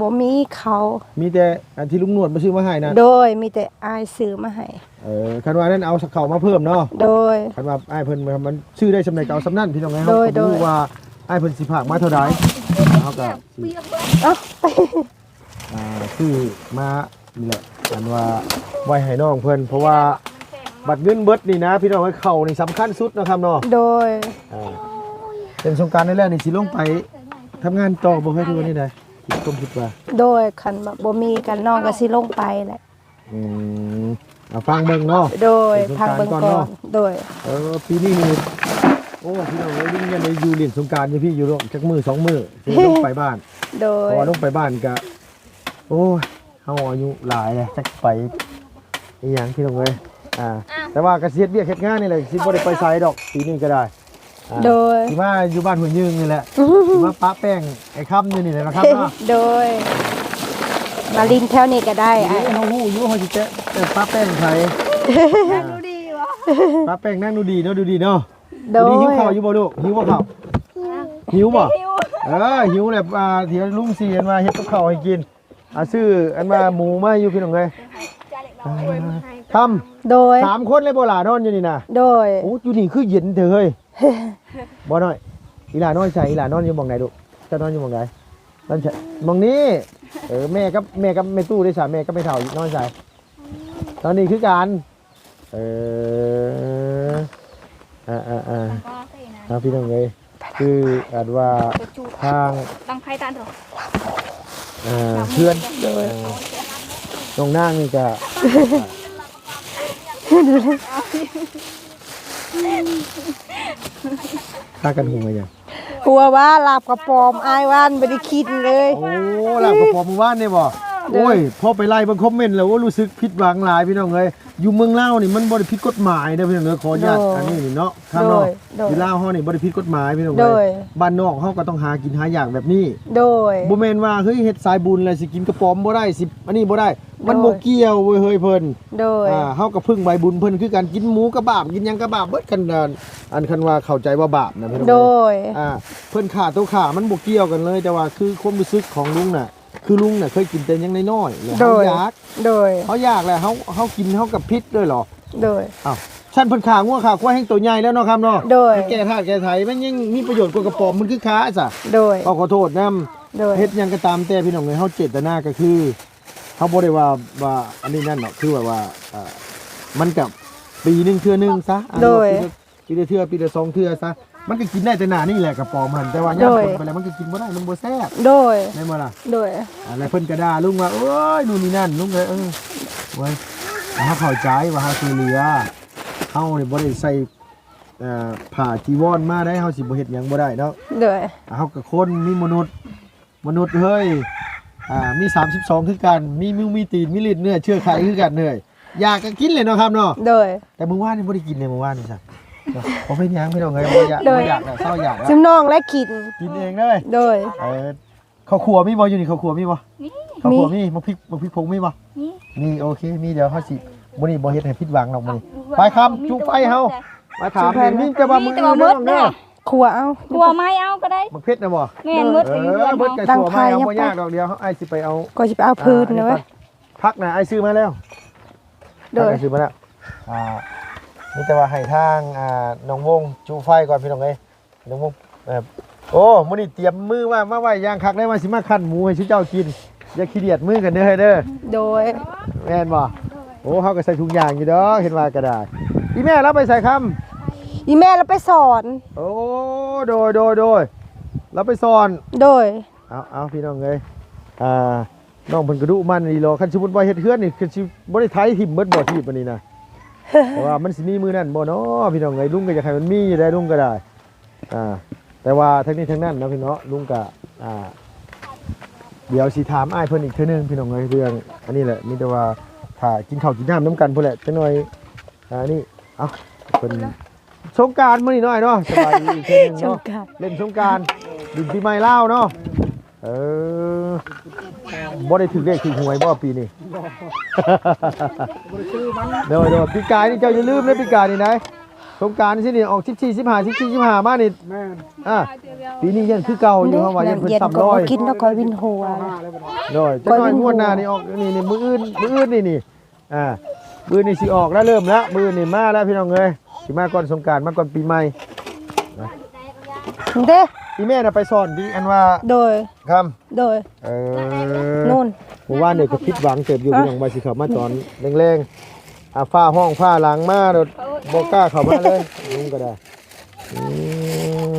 ບໍ່ມີເຂົ້າ. ມີແຕ່ອັນທີ່ລຸງໜວດມາຊື້ມາໃຫ້ນະ? ໂດຍ. ມີແຕ່ອ້າຍຊື້ມາໃຫ້. ເອີ ຄັນວ່ານັ້ນເອົາເຂົ້າມາເພີ່ມເນາະ. ໂດຍ. ຄັນວ່າອ້າຍເພິ່ນ ມັນຊື້ໄດ້ສ່ຳໃດກະເອົາສ່ຳນັ້ນ ພີ່ນ້ອງເອີຍ. ໂດຍ. ເຮົາກະບໍ່ຮູ້ວ່າອ້າຍເພິ່ນຊິຝາກມາເທົ່າໃດ ເຮົາກະຊິ ອ່າ ຊື້ມານີ້ແຫຼະ ອັນວ່າໄວ້ໃຫ້ນ້ອງເພິ່ນ ເພາະວ່າບັດເງິນເບິດນີ້ນະ ພີ່ນ້ອງເອີຍ ເຂົ້ານີ້ສຳຄັນສຸດເນາະ ຄຳເນາະ. ໂດຍ. ອ່າ ເປັນສົງການແລ້ວນີ້ ຊິລົງໄປທຳງານຕໍ່ບໍ່ ເຮີ້ຍ ຫຼືວ່າແນວໃດ? ຄິດ ຄວາມຄິດວ່າ ໂດຍ. ຄັນວ່າບໍ່ມີກະ ນ້ອງກະຊິລົງໄປແຫຼະ. ອືມ ເອົາ ຟັງເບິ່ງເນາະ. ໂດຍ. ເປັນສົງການກ່ອນເນາະ. ຟັງເບິ່ງກ່ອນ. ໂດຍ. ເອີ ປີນີ້ນີ້ ໂອ້ ພີ່ນ້ອງເອີຍ ຍັງໄດ້ຢູ່ຫຼິ້ນສົງການຢູ່ພີ້ຢູ່ ຈັກມື້ສອງມື້ ຊິລົງໄປບ້ານ. ໂດຍ. ເພາະວ່າລົງໄປບ້ານກະ ໂອ້ຍ ເຮົາອາຍຸຫຼາຍແລ້ວ ຈັກໄປອີ່ຫຍັງ ພີ່ນ້ອງເອີຍ. ອ່າ ແຕ່ວ່າກະຊິເຮັດວຽກເຮັດງານນີ້ແຫຼະ ຊິບໍ່ໄດ້ໄປໃສດອກ ປີນີ້ກະໄດ້. ອ່າ ໂດຍ. ຊິມາຢູ່ບ້ານຫ້ວຍຍືງນີ້ແຫຼະ ຊິມາປະແປ້ງໄອ້ຄຳຢູ່ນີ້ແຫຼະເນາະ ຄຳເນາະ. ໂດຍ. ມາຫຼິ້ນແຖວນີ້ກໍໄດ້ ນີ້ ອ້າຍ ເຮົາຮູ້ຢູ່ ເຮົາຊິແຕະ ແຕ່ປະແປ້ງໃຜ ນາງດູດີບໍ່? ປະແປ້ງນາງດູດີເນາະ ດູດີເນາະ. ໂດຍ ດູດີຫິວເຂົ້າຢູ່ບໍ່ລູກ? ຫິວບໍ່ເຂົ້າ? ຫິວບໍ່? ຫິວ ເອີ ຫິວແຫຼະ ອ່າ ທີ່ລຸງຊິອັນວ່າເຮັດກັບເຂົ້າໃຫ້ກິນ ອ່າ ຊື້ອັນວ່າໝູມາໃຫ້ຢູ່ ພີ່ນ້ອງເອີຍ. ອ່າ ຄຳ ໂດຍ ສາມຄົນເລີຍບໍ່ຫຼ້ານອນຢູ່ນີ້ນະ? ໂດຍ ໂອ້ ຢູ່ນີ້ຄືເຢັນແທ້ເຮີ້ຍ. ບໍ່ນ້ອຍ ອີຫຼ້ານອນໃສ? ອີຫຼ້ານອນຢູ່ໝ່ອງໃດລູກ? ເຈົ້ານອນຢູ່ໝ່ອງໃດ? ນອນໃສ? ໝ່ອງນີ້. ເອີ ແມ່ກັບ ແມ່ກັບແມ່ຕູ້ເດ້ຊະ? ແມ່ກັບແມ່ເຖົ້ານອນໃສ? ນອນນີ້ຄືກັນ. ເອີ ອ່າໆໆ ເອົາ ພີ່ນ້ອງເອີຍ ຄືອັນວ່າທາງ ເອີ ເພື່ອນ ໂດຍ ເອີ ນ້ອງນາງນີ້ກະ ພາກັນຫົວຫຍັງ? ຫົວວ່າລາບກະປອມ ອ້າຍວ່ານບໍ່ໄດ້ກິນເລີຍ. ໂອ້ ລາບກະປອມມື້ວານນີ້ບໍ່? ໂດຍ ໂອ້ຍ ພໍໄປໄລ່ເບິ່ງຄອມເມັນແລ້ວ ໂອ້ ຮູ້ສຶກຜິດຫວັງຫຼາຍ ພີ່ນ້ອງເອີຍ. ຢູ່ເມືອງລາວນີ້ມັນບໍ່ໄດ້ຜິດກົດໝາຍເດີ ພີ່ນ້ອງເອີຍ ຂໍອະນຸຍາດ ໂດຍ ອັນນີ້ນີ້ເນາະ ໂດຍ ເນາະ ໂດຍ ຢູ່ລາວເຮົານີ້ບໍ່ໄດ້ຜິດກົດໝາຍ ພີ່ນ້ອງເອີຍ ໂດຍ ບ້ານນອກເຮົາກໍຕ້ອງຫາກິນຫາຢາກແບບນີ້ ໂດຍ ບໍ່ແມ່ນວ່າ ເຮີ້ຍ ເຮັດສາຍບຸນແລ້ວຊິກິນກະປອມບໍ່ໄດ້ ຊິອັນນີ້ບໍ່ໄດ້ ມັນ ໂດຍ ບໍ່ກ່ຽວເວີຍ ເຮີ້ຍ ເພິ່ນ ໂດຍ ອ່າ ເຮົາກໍເພິ່ງໃບບຸນເພິ່ນຄືກັນ ກິນໝູກໍບາບ ກິນຫຍັງກໍບາບເບິດ ຄັນ ອັນ ຄັນວ່າເຂົ້າໃຈວ່າບາບນະ ພີ່ນ້ອງເອີຍ ໂດຍ ອ່າ ເພິ່ນຂ້າໂຕຂ້າ ມັນບໍ່ກ່ຽວກັນເລີຍ ແຕ່ວ່າຄືຄວາມຮູ້ສຶກຂອງລຸງນະ ຄືລຸງນະເຄີຍກິນແຕ່ຍັງນ້ອຍໆ ແລ້ວເຮົາຢາກ ໂດຍ ເຮົາຢາກແລ້ວ ເຮົາ ເຮົາກິນເຮົາກໍຜິດເລີຍເນາະ ໂດຍ ອ້າວ ຊັ້ນເພິ່ນຂ້າງົວຂ້າຄວາຍແຮ່ງໂຕໃຫຍ່ແລ້ວເນາະ ຄຳເນາະ ໂດຍ ມັນແກ້ທາດແກ້ໄຖ ມັນຍັງມີປະໂຫຍດກວ່າກະປອມ ມັນຄືຄ້າຊະ ໂດຍ ເຮົາຂໍໂທດນຳ ໂດຍ ເຮັດຫຍັງກໍຕາມແຕ່ ພີ່ນ້ອງເອີຍ ເຮົາເຈດຕະນາກໍຄື ເຮົາບໍ່ໄດ້ວ່າ ວ່າອັນນີ້ນັ້ນເນາະ ຄືແບບວ່າ ເອີ ມັນກໍປີໜຶ່ງເທື່ອໜຶ່ງຊະ ໂດຍ ປີລະເທື່ອ ປີລະສອງເທື່ອຊະ ມັນກໍກິນໄດ້ແຕ່ໜ້ານີ້ແຫຼະກະປອມຫັ້ນ ແຕ່ວ່າຍາມ ໂດຍ ຝົນໄປແລ້ວມັນກໍກິນບໍ່ໄດ້ ມັນບໍ່ແຊບ ໂດຍ ແມ່ນບໍ່ລະ? ໂດຍ ອ່າ ແລ້ວເພິ່ນກໍດ່າລຸງວ່າ ໂອ້ຍ ນູ່ນນີ້ນັ້ນ ລຸງເອີຍ ເອີ ເວີຍ ເຮົາເຂົ້າໃຈວ່າເຮົາຊ່ວຍເຫຼືອ ເຮົານີ້ບໍ່ໄດ້ໃສ່ ເອີ ຜ້າຈີວອນມາໄດ໋ ເຮົາຊິບໍ່ເຮັດຫຍັງບໍ່ໄດ້ເນາະ ໂດຍ ເຮົາກໍຄົນ ມີມະນຸດ ມະນຸດເຮີ້ຍ ອ່າ ມີສາມສິບສອງຄືກັນ ມີມືມີຕີນ ມີລີດເນື້ອເຊື້ອໄຂຄືກັນເຮີ້ຍ ຢາກກໍກິນແຫຼະເນາະ ຄຳເນາະ ໂດຍ ແຕ່ມື້ວານນີ້ບໍ່ໄດ້ກິນເລີຍ ມື້ວານນີ້ຊະ ບໍ່ເປັນຫຍັງ ພີ່ນ້ອງເອີຍ ບໍ່ຢາກ ໂດຍ ບໍ່ຢາກແລ້ວ ເຊົາຢາກແລ້ວ ຊຸມນ້ອງແລະກິນ ກິນເອງເລີຍ ໂດຍ ເອີ ເຂົ້າຂົ້ວມີບໍ່? ຢູ່ນີ້ເຂົ້າຂົ້ວມີບໍ່? ມີ ເຂົ້າຂົ້ວມີ ມີ ໝາກພິກ ໝາກພິກຜົງມີບໍ່? ມີ ມີ ໂອເຄ ມີ ດຽວເຮົາຊິ ມື້ນີ້ບໍ່ເຮັດໃຫ້ຜິດຫວັງດອກມື້ນີ້ ເອົາ ໄປ ຄຳ ຈຸໄຟເຮົາ ມາຖາມ ມີແຕ່ວ່າມື້ອື່ນເດີ ຂົ້ວເອົາ ຂົ້ວໄມ້ເອົາກໍໄດ້ ໝາກເຜັດນະບໍ່? ແມ່ນ ໝົດ ເອີ ຢູ່ເຮືອນ ໝົດ ເຮົາ ກໍ ຕົງໄຟ ຊົ່ວໄມ້ເອົາບໍ່ຍາກດອກ ດຽວເຮົາ ອ້າຍຊິໄປເອົາ ກໍຊິໄປເອົາພື້ນນະເວີຍ ຜັກນະ ອ້າຍຊື້ມາແລ້ວ ໂດຍ ອ້າຍຊື້ມາແລ້ວ ອ່າ ມີແຕ່ວ່າໃຫ້ທາງ ອ່າ ນ້ອງວົງຈຸໄຟກ່ອນ ພີ່ນ້ອງເອີຍ ນ້ອງວົງ ເອີ ໂອ້ ມື້ນີ້ຕຽມມືມາ ມາໄວ້ຢ່າງຄັກເລີຍ ວ່າຊິມາຄັ້ນໝູໃຫ້ຊຸເຈົ້າກິນ ຢ່າຂີ້ດຽດມືກັນເດີ ເຮີ້ຍເດີ ໂດຍ ແມ່ນບໍ່? ໂອ້ ເຮົາກໍໃສ່ຖົງຢາງຢູ່ດອກ ເຫັນວ່າກໍໄດ້ ອີ່ແມ່ລາວໄປໃສ ຄຳ? ອີ່ແມ່ລາວໄປສອນ ໂອ້ ໂດຍ ໂດຍ ໂດຍ ລາວໄປສອນ ໂດຍ ເອົາ ເອົາ ພີ່ນ້ອງເອີຍ ອ່າ ນ້ອງເພິ່ນກະດຸໝັ່ນອີ່ຫຼີ ຄັນສົມມຸດວ່າເຮັດເຮືອນນີ້ ຄືຊິບໍ່ໄດ້ໄຖຖິ້ມເບິດບໍ່ ທີ່ບາດນີ້ນະ ແຕ່ວ່າມັນຊິມີມື້ນັ້ນບໍ່ເນາະ ພີ່ນ້ອງເອີຍ ລຸງກໍຢາກໃຫ້ມັນມີຢູ່ໄດ໋ ລຸງກໍໄດ້ ອ່າ ແຕ່ວ່າທັງນີ້ທັງນັ້ນເນາະ ພີ່ນ້ອງເນາະ ລຸງກະ ອ່າ ດຽວຊິຖາມອ້າຍເພິ່ນອີກເທື່ອໜຶ່ງ ພີ່ນ້ອງເອີຍ ເລື່ອງອັນນີ້ແຫຼະ ມີແຕ່ວ່າຖ້າກິນເຂົ້າກິນນ້ຳນຳກັນພຸ້ນແຫຼະ ຈັກໜ່ອຍ ອ່າ ນີ້ ເອົ້າ ເພິ່ນ ສົງການມື້ນີ້ເນາະ ອ້າຍເນາະ ສະບາຍດີອີກເທື່ອໜຶ່ງເນາະ ສົງການ ເລ່ນສົງການ ຫຼິ້ນປີໃໝ່ລາວເນາະ ເອີ ບໍ່ໄດ້ຖືກເລກຖືກຫວຍບໍ່ປີນີ້? ບໍ່ໄດ້ຊື້ມັນ ໂດຍ ໂດຍ ປີກາຍນີ້ເຈົ້າຢ່າລືມເດີ ປີກາຍນີ້ນະ ສົງການຊີ້ນີ້ອອກສິບສີ່ ສິບຫ້າ ສິບສີ່ ສິບຫ້າມານີ້ ແມ່ນ ອ່າ ປີນີ້ຍັງຄືເກົ່າຢູ່ ເພາະວ່າຍັງເພິ່ນຊ້ຳລອຍ ກິນແລ້ວຄ່ອຍວິນຫົວ ໂດຍ ຈັກໜ້ອຍງວດໜ້ານີ້ອອກ ນີ້ ນີ້ ມື້ອື່ນ ມື້ອື່ນນີ້ ນີ້ ອ່າ ມື້ນີ້ຊິອອກແລ້ວ ເລີ່ມແລ້ວ ມື້ນີ້ມາແລ້ວ ພີ່ນ້ອງເອີຍ ຊິມາກ່ອນສົງການ ມາກ່ອນປີໃໝ່ ເດ້ ອີ່ແມ່ນະໄປສອນທີ່ອັນວ່າ ໂດຍ ຄຳ ໂດຍ ເອີ ໂນ່ນ ມື້ວານນີ້ກໍຜິດຫວັງເຕີບຢູ່ ພີ່ນ້ອງ ວ່າຊິເຂົ້າມາຕອນແລງໆ ອ່າ ຟ້າຮ້ອງຟ້າຫຼັງມາໂດດ ບໍ່ກ້າເຂົ້າມາເລີຍ ລຸງກໍໄດ້ ອືມ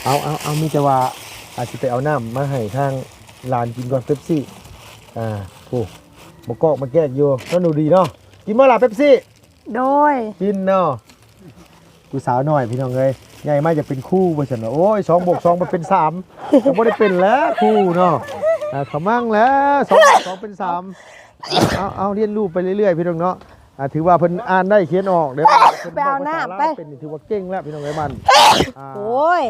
ເອົາ ເອົາ ເອົາ ມີແຕ່ວ່າອາດຊິໄປເອົານ້ຳມາໃຫ້ທາງຫຼານກິນກ່ອນ ເປັບຊີ ອ່າ ໂອ້ ໝາກກອກໝາກແກກຢູ່ ເນາະ ໜູດີເນາະ ກິນບໍ່ລະເປັບຊີ? ໂດຍ ກິນເນາະ ຜູ້ສາວນ້ອຍ ພີ່ນ້ອງເອີຍ ໃຫຍ່ມາຢາກເປັນຄູວ່າຊັ້ນ ໂອ້ຍ ສອງບວກສອງ ມັນເປັນສາມ ກໍບໍ່ໄດ້ເປັນແລ້ວຄູເນາະ ອ່າ ຂະມັງແລ້ວ ສອງບວກສອງ ເປັນສາມ ເອົາ ເອົາ ເອົາ ຮຽນຮູ້ໄປເລື້ອຍໆ ພີ່ນ້ອງເນາະ ອ່າ ຖືວ່າເພິ່ນອ່ານໄດ້ຂຽນອອກເດີ ໄປເອົານ້ຳໄປ ເພິ່ນເວົ້າພາສາລາວເປັນ ຖືວ່າເກັ່ງແລ້ວ ພີ່ນ້ອງເອີຍ ມັນ ອ່າ ໂອ້ຍ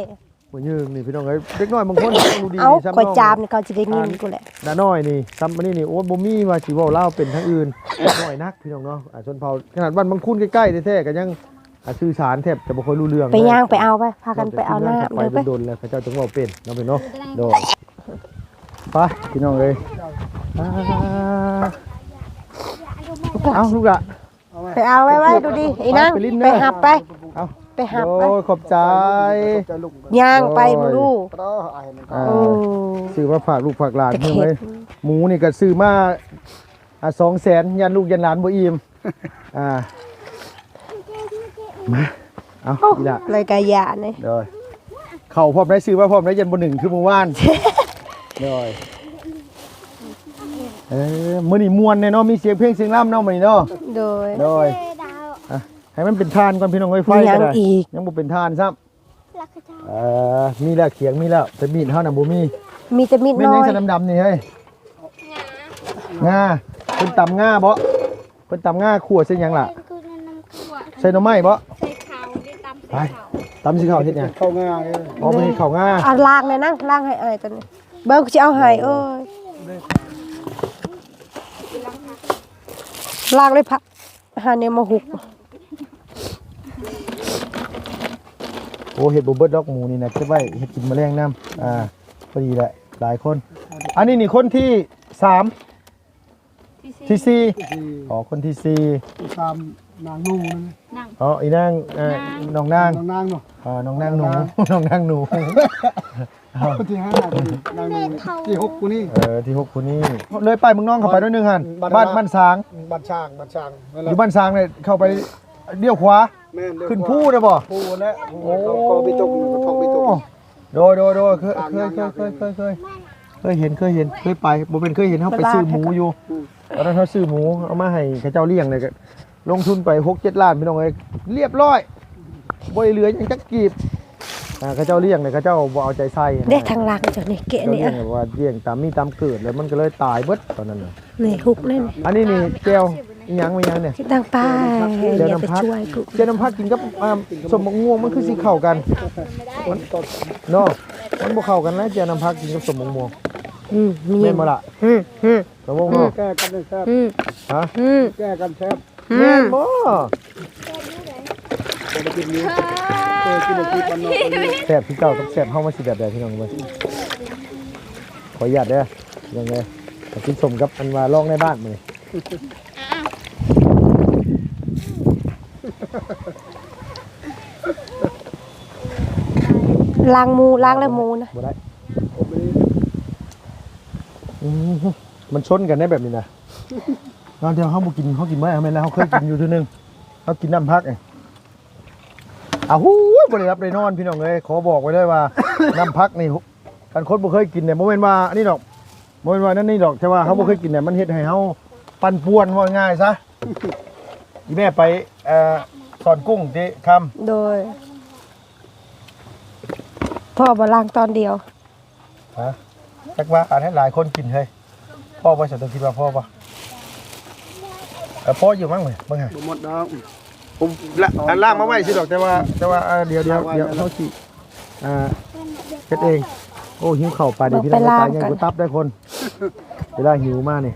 ບໍ່ຍືງນີ້ພີ່ນ້ອງເອີຍ ເດັກນ້ອຍບາງຄົນ ເຂົາຮູ້ດີ ເອົ້າ ນີ້ຊ້ຳ ຂ້ອຍຈາມນີ້ ເຂົາຊິໄດ້ຍິນ ອ່າ ກູແຫຼະ ດານ້ອຍນີ້ ຊ້ຳອັນນີ້ນີ້ ໂອ້ຍ ບໍ່ມີວ່າຊິເວົ້າລາວເປັນທາງອື່ນ ເດັກນ້ອຍໜັກພີ່ນ້ອງເນາະ ອ່າ ຊົນເຜົ່າ ຂະໜາດບ້ານບາງຄູນໃກ້ໆແທ້ໆ ກໍຍັງ ອ່າ ສື່ສານແທບຈະບໍ່ຄ່ອຍຮູ້ເລື່ອງ ໄປຍ່າງໄປເອົາໄປ ພາກັນໄປເອົານ້ຳ ເດີ ໄປດົນແລ້ວ ເຂົາເຈົ້າຈຶ່ງເວົ້າເປັນເນາະ ພີ່ນ້ອງເນາະ ໂດຍ ໄປ ພີ່ນ້ອງເອີຍ ອ່າ ເອົາ ລູກຫຼ້າ ໄປເອົາໄວ້ໆ ດູດີ ອີນາງ ໄປຫຼິ້ນເດີ ໄປຮັບໄປ ເອົາ ໄປຮັບໄປ ໂອ້ຍ ຂອບໃຈ ຍ່າງໄປ ໂອ້ຍ ບໍ່ຮູ້ ອ່າ ໂອ້ ຊື້ມາຝາກລູກຝາກຫຼານ ເພິ່ນເລີຍ ໝູນີ້ກໍຊື້ມາ ອ່າ ສອງແສນ ຢ້ານລູກຢ້ານຫຼານບໍ່ອີ່ມ ອ່າ ມາ ເອົາ ໂອ້ ອີ່ຫຼ້າ ລາຍການຢານີ້ ໂດຍ ເຂົ້າພ້ອມໄດ້ ຊື້ມາພ້ອມໄດ້ ຢ້ານບໍ່ໜຶ່ງຄືມື້ວານ ໂດຍ ເອີ ມື້ນີ້ມ່ວນແນ່ເນາະ ມີສຽງເພງສຽງລຳເນາະ ມື້ນີ້ເນາະ ໂດຍ ໂດຍ ອ່ະ ໃຫ້ມັນເປັນຖ່ານກ່ອນ ພີ່ນ້ອງເອີຍ ໄຟກໍໄດ້ ຍັງບໍ່ເປັນຖ່ານຊ້ຳ ເອີ ມີແລ້ວ ຂຽງມີແລ້ວ ແຕ່ມີດເຮົານະບໍ່ມີ ມີແຕ່ມີດນ້ອຍ ແມ່ນຫຍັງຊັ້ນດຳໆນີ້ເຮີ້ຍ ງາ ເພິ່ນຕຳງາບໍ ເພິ່ນຕຳງາຂົ້ວໃສ່ຫຍັງລະ ໃສ່ໜໍ່ໄມ້ບໍ ໃສ່ເຂົ້າ ໄດ້ຕຳໃສ່ເຂົ້າ ຕຳໃສ່ເຂົ້າເຮັດຫຍັງ ເຂົ້າງາ ອໍ ເພິ່ນເຮັດເຂົ້າງາ ອ່ະ ລ້າງແດ່ນາງ ລ້າງໃຫ້ອ້າຍຕົວນີ້ ເບິ່ງຊິເອົາໃຫ້ ໂອ້ຍ ລ້າງເລີຍພະ ຫາແນວມາຫຸກ ໂອ້ ເຮັດບໍ່ເບິດດອກ ໝູນີ້ນະ ເກັບໄວ້ເຮັດກິນມື້ແລງນຳ ອ່າ ພໍດີແຫຼະ ຫຼາຍຄົນ ອັນນີ້ນີ້ຄົນທີສາມ ທີສີ່ ທີສີ່ ທີສີ່ ອໍ ຄົນທີສີ່ ທີສາມ ນາງໜູນັ້ນ ນາງ ອໍ ອີນາງ ເອີ ນາງ ນ້ອງນາງ ນ້ອງນາງເນາະ ອ່າ ນ້ອງນາງໜູ ນ້ອງນາງໜູ ຄົນທີຫ້າ ນາງໜູ ທີຫົກຜູ້ນີ້ ເອີ ທີຫົກຜູ້ນີ້ ເລີຍປ້າຍເມືອງນອງເຂົ້າໄປໜ້ອຍໜຶ່ງຫັ້ນ ບ້ານ ບ້ານ ບ້ານຊາງ ບ້ານຊາງ ບ້ານຊາງນັ້ນແຫຼະ ຢູ່ບ້ານຊາງນີ້ເຂົ້າໄປລ້ຽວຂວາ ແມ່ນ ຂຶ້ນພູນະບໍ ພູນະ ໂອ້ ກໍໄປຕົກ ກໍໄປຕົກ ໂດຍ ໂດຍ ໂດຍ ເຄີຍ ເຄີຍ ເຄີຍ ເຄີຍ ເຄີຍເຫັນ ເຄີຍເຫັນ ເຄີຍໄປ ບໍ່ແມ່ນເຄີຍເຫັນ ເຮົາໄປຊື້ໝູຢູ່ ອືມ ຕອນນັ້ນເຮົາຊື້ໝູເອົາມາໃຫ້ເຂົາເຈົ້າລ້ຽງ ແລ້ວກໍລົງທຶນໄປຫົກເຈັດລ້ານ ພີ່ນ້ອງເອີຍ ລຽບຮ້ອຍ ບໍ່ໄດ້ເຫຼືອຫຍັງຈັກກີບ ອ່າ ເຂົາເຈົ້າລ້ຽງນີ້ ເຂົາເຈົ້າບໍ່ເອົາໃຈໃສ່ ເດ້ທາງຫຼັງເຈົ້ານີ້ ແກະນີ້ ເຈົ້າລ້ຽງແບບວ່າລ້ຽງຕາມມີຕາມເກີດ ແລ້ວມັນກໍເລີຍຕາຍເບິດຕອນນັ້ນນະ ນີ້ຫຸກນັ້ນ ອັນນີ້ນີ້ແຈ່ວ ອີຫຍັງ ມີຫຍັງນີ້ ຊິຕັ້ງປາ ແຈ່ວນ້ຳຜັກ ແຈ່ວນ້ຳຜັກກິນກັບ ອ່າ ສົ້ມບັກມ່ວງ ມັນຄືຊິເຂົ້າກັນເນາະ ມັນບໍ່ເຂົ້າກັນນະ ແຈ່ວນ້ຳຜັກກິນກັບສົ້ມບັກມ່ວງ ອືມ ແມ່ນບໍ່ລະ ອືມ ອືມ ຕະວົງເນາະ ແກ້ກັນແຊບ ອືມ ຮະ ອືມ ແກ້ກັນແຊບ ອືມ ແມ່ນບໍ່ ບໍ່ໄດ້ກິນນີ້ ເຄີຍກິນຢູ່ທີ່ບ້ານນອກ ແຊບຄືເກົ່າກັບແຊບເຮົາ ມັນຊິແບບໃດ ພີ່ນ້ອງເບິ່ງ ຂໍອະນຸຍາດເດີ ພີ່ນ້ອງເອີຍ ກິນສົ້ມກັບອັນວ່າລອງໃນບ້ານມື້ນີ້ ລ້າງໝູ ລ້າງແລ້ວໝູນະ ບໍ່ໄດ້ ອືມ ມັນຊົນກັນໄດ໋ແບບນີ້ນະ ເຮົາ ດຽວເຮົາບໍ່ກິນ ເຮົາກິນບໍ່ໄດ້ ເຮົາແມ່ນແລ້ວ ເຮົາເຄີຍກິນຢູ່ເທື່ອໜຶ່ງ ເຮົາກິນນ້ຳຜັກນີ້ ອາຫູຍ ບໍ່ໄດ້ຫຼັບໄດ້ນອນ ພີ່ນ້ອງເອີຍ ຂໍບອກໄວ້ເລີຍວ່າ ນ້ຳຜັກນີ້ ຄັນຄົນບໍ່ເຄີຍກິນນີ້ ບໍ່ແມ່ນວ່າອັນນີ້ດອກ ບໍ່ແມ່ນວ່ານັ້ນນີ້ດອກ ແຕ່ວ່າເຮົາບໍ່ເຄີຍກິນນີ້ ມັນເຮັດໃຫ້ເຮົາປັ່ນປ່ວນ ເວົ້າງ່າຍໆຊະ ອີແມ່ໄປ ເອີ ສອນກຸ້ງຕິຄຳ ໂດຍ ພໍບໍ່ລ້າງຕອນດຽວ ຮະ ຈັກວ່າອັນໃຫ້ຫຼາຍຄົນກິນເຮີ້ຍ ພໍບໍ່ ສະ ເຈົ້າຄິດວ່າພໍບໍ່ ເອີ ພໍຢູ່ມັ້ງເວີຍ ເບິ່ງຫາ ບໍ່ໝົດດອກ ຜົມ ລະ ອັນລ້າງມາໄວ້ຊິດອກ ແຕ່ວ່າ ແຕ່ວ່າ ອ່າ ດຽວ ດຽວ ດຽວເຮົາຊິ ອ່າ ເຮັດເອງ ໂອ້ ຫິວເຂົ້າປານນີ້ ພີ່ນ້ອງ ໄປລ້າງ ຕາຍໃຫຍ່ ກັນ ກວ່າຕັບໄດ໋ຄົນ ເວລາຫິວມານີ້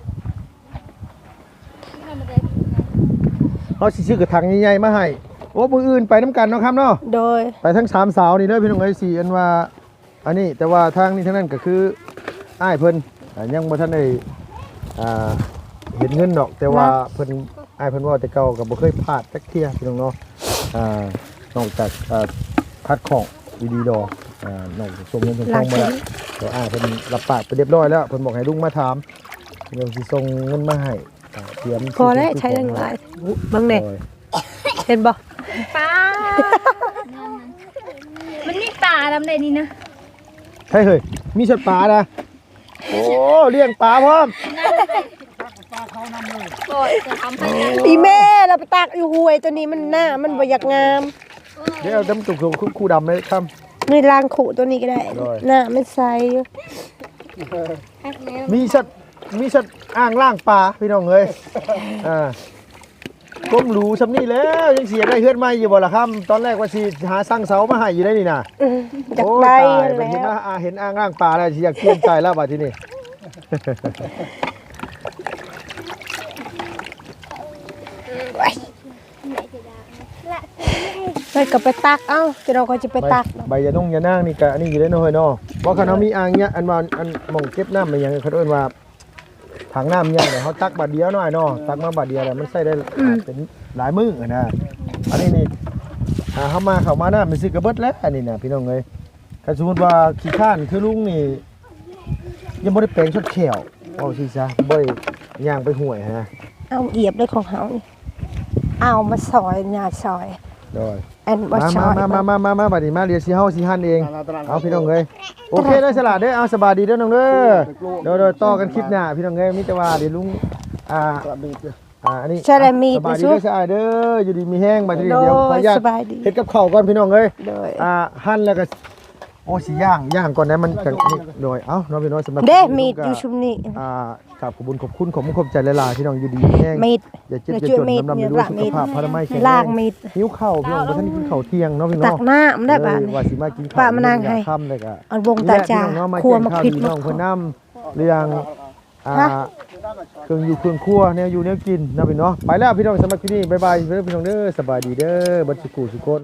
ເຮົາຊິຊື້ກະຖັງໃຫຍ່ໆມາໃຫ້ ໂອ້ ມື້ອື່ນໄປນຳກັນເນາະຄຳເນາະ ໂດຍ ໄປທັງສາມສາວນີ້ເດີ ພີ່ນ້ອງເອີຍ ຊິອັນວ່າ ອັນນີ້ ແຕ່ວ່າທາງນີ້ທາງນັ້ນກໍຄືອ້າຍເພິ່ນ ອ່າ ຍັງບໍ່ທັນໄດ້ ອ່າ ເຫັນເງິນດອກ ແຕ່ວ່າເພິ່ນ ອ້າຍເພິ່ນເວົ້າແຕ່ເກົ່າກໍບໍ່ເຄີຍພາດຈັກເທື່ອ ພີ່ນ້ອງເນາະ ອ່າ ນອກຈາກ ອ່າ ຂັດຂ້ອງອີ່ຫຼີດອກ ອ່າ ນອກຈາກສົ່ງເງິນສົ່ງທອງມາແລ້ວ ແຕ່ອ້າຍເພິ່ນຮັບປາກໄປຮຽບຮ້ອຍແລ້ວ ເພິ່ນບອກໃຫ້ລຸງມາຖາມ ດຽວຊິສົ່ງເງິນມາໃຫ້ ອ່າ ຕຽມ ພໍແລ້ວ ໃຊ້ແຮງຫຼາຍ ເບິ່ງແດ່ ໂດຍ ເຫັນບໍ່ ປາ ມັນມີປານຳໃດນີ້ນະ ໃຊ່ເຮີ້ຍ ມີສັດປານະ ໂອ້ ລ້ຽງປາພ້ອມ ໂອ້ຍ ອີ່ແມ່ລະໄປຕັກຢູ່ຫ້ວຍຕົວນີ້ ມັນ ນ້ຳມັນບໍ່ຢາກງາມ ດຽວດຳຕຸກ ຄູ່ດຳເລີຍຄຳ ນີ້ລ້າງຄູຕົວນີ້ກໍໄດ້ ໂດຍ ນ້ຳມັນໃສຢູ່ ມີສັດ ມີສັດອ່າງລ້າງປາ ພີ່ນ້ອງເອີຍ ອ່າ ກົ້ມຫຼູສ່ຳນີ້ແລ້ວ ຍັງຊິຢາກໄດ້ເຮືອນໃໝ່ຢູ່ບໍ່ລະຄຳ? ຕອນແລກວ່າຊິຫາສັ່ງເສົາມາໃຫ້ຢູ່ໄດ໋ນີ້ນະ. ອືມ ຢາກໄດ້ ໂອ້ ຕາຍ ແລ້ວ ບັດນີ້ມາ ອາ ເຫັນອ່າງລ້າງປາແລ້ວ ຊິຢາກປ່ຽນໃຈແລ້ວບັດທີນີ້. ເອີຍ ກໍໄປຕັກເອົາ ຈະນ້ອຍຂ້ອຍຊິໄປຕັກ. ໃບ ໃບຢານົງຢານາງນີ້ກະອັນນີ້ຢູ່ເດ້ເນາະເຮີ້ຍເນາະ. ບໍ່ ຄັນເຮົາມີອ່າງເນຍ ອັນວ່າ ອັນໝ່ອງເກັບນ້ຳແມ່ນຫຍັງ ເຂົາເອີ້ນວ່າຖັງນ້ຳຫຍັງ ເຮົາຕັກບາດດຽວໜ້ອຍເນາະ. ເອີ ຕັກມາບາດດຽວແລ້ວມັນໃຊ້ໄດ້ ອືມ ເປັນຫຼາຍມື້ຫັ້ນນະ. ອັນນີ້ນີ້ ອ່າ ເຮົາມາເຂົ້າມານ້ຳຊື່ກະເບິດແລ້ວ ອັນນີ້ນະ ພີ່ນ້ອງເອີຍ. ຄັນສົມມຸດວ່າຂີ້ຄ້ານຄືລຸງນີ້ ຍັງບໍ່ໄດ້ແປງຊົດແຂ້ວ ເວົ້າຊີ້ຊະ ບໍ່ໄດ້ຍ່າງໄປຫ້ວຍຫັ້ນນະ. ເອົາອຽບເດ້ຂອງເຮົານີ້ ເອົາມາຊອຍ ຍ່າຊອຍ. ໂດຍ ອັນບໍ່ຊອຍ ມາ ມາ ມາ ມາ ມາ ບັດນີ້ມາ ດຽວຊິ ເຮົາຊິຫັ່ນເອງ. ເອົາ ພີ່ນ້ອງເອີຍ ໂອເຄເດີ ສະຫຼາດເດີ. ເອົາ ສະບາຍດີເດີນ້ອງເດີ. ໂດຍ ໂດຍ ຕໍ່ກັນຄລິບໜ້າ ພີ່ນ້ອງເອີຍ. ມີແຕ່ວ່າດຽວລຸງ ອ່າ ອ່າ ອັນນີ້ ສະລະມີດ ສະບາຍດີເດີ ສະອາຍເດີ ຢູ່ດີມີແຮງ. ບັດນີ້ ໂດຍ ດຽວຂໍອະນຸຍາດ ສະບາຍດີ ເຮັດກັບເຂົ້າກ່ອນ ພີ່ນ້ອງເອີຍ. ໂດຍ ອ່າ ຫັ່ນແລ້ວກໍ ໂອ້ ຊິຍ່າງ ຍ່າງກ່ອນໄດ໋ ມັນຈັ່ງນີ້. ໂດຍ ເອົ້າ ເນາະ ພີ່ນ້ອງ ສຳລັບ ເດ້ ມີດຢູ່ຊຸມນີ້ ອ່າ ກາບຂອບຄຸນ ຂອບຄຸນ ຂອບມຸກຂອບໃຈຫຼາຍໆ ພີ່ນ້ອງ ຢູ່ດີມີແຮງ ມີດ ຢ່າເຈັບຢ່າຈົນ ລຳລວຍສຸຂະພາບ ພະລາໄມແຂງແຮງ. ຫິວເຂົ້າ ພີ່ນ້ອງ ບໍ່ທັນກິນເຂົ້າທ່ຽງເນາະ ພີ່ນ້ອງ ຕັກນ້ຳໄດ້ບາດນີ້ ວ່າຊິມາກິນເຂົ້າ ປະມານາງໃຫ້ ຄ່ຳແລ້ວກໍ ອັນວົງຕາຈາ ພີ່ນ້ອງເນາະ ມາແຈ້ງຂ່າວດີນ້ອງເພິ່ນນຳ ເລື່ອງ ອ່າ ເຄື່ອງຢູ່ເຄື່ອງຄົວ ແນວຢູ່ແນວກິນເນາະ ພີ່ນ້ອງເນາະ. ໄປແລ້ວ ພີ່ນ້ອງ ສຳລັບຄລິບນີ້ ບາຍບາຍເດີ ພີ່ນ້ອງເດີ ສະບາຍດີເດີ ເບິດສຸຂູສຸຄົນ.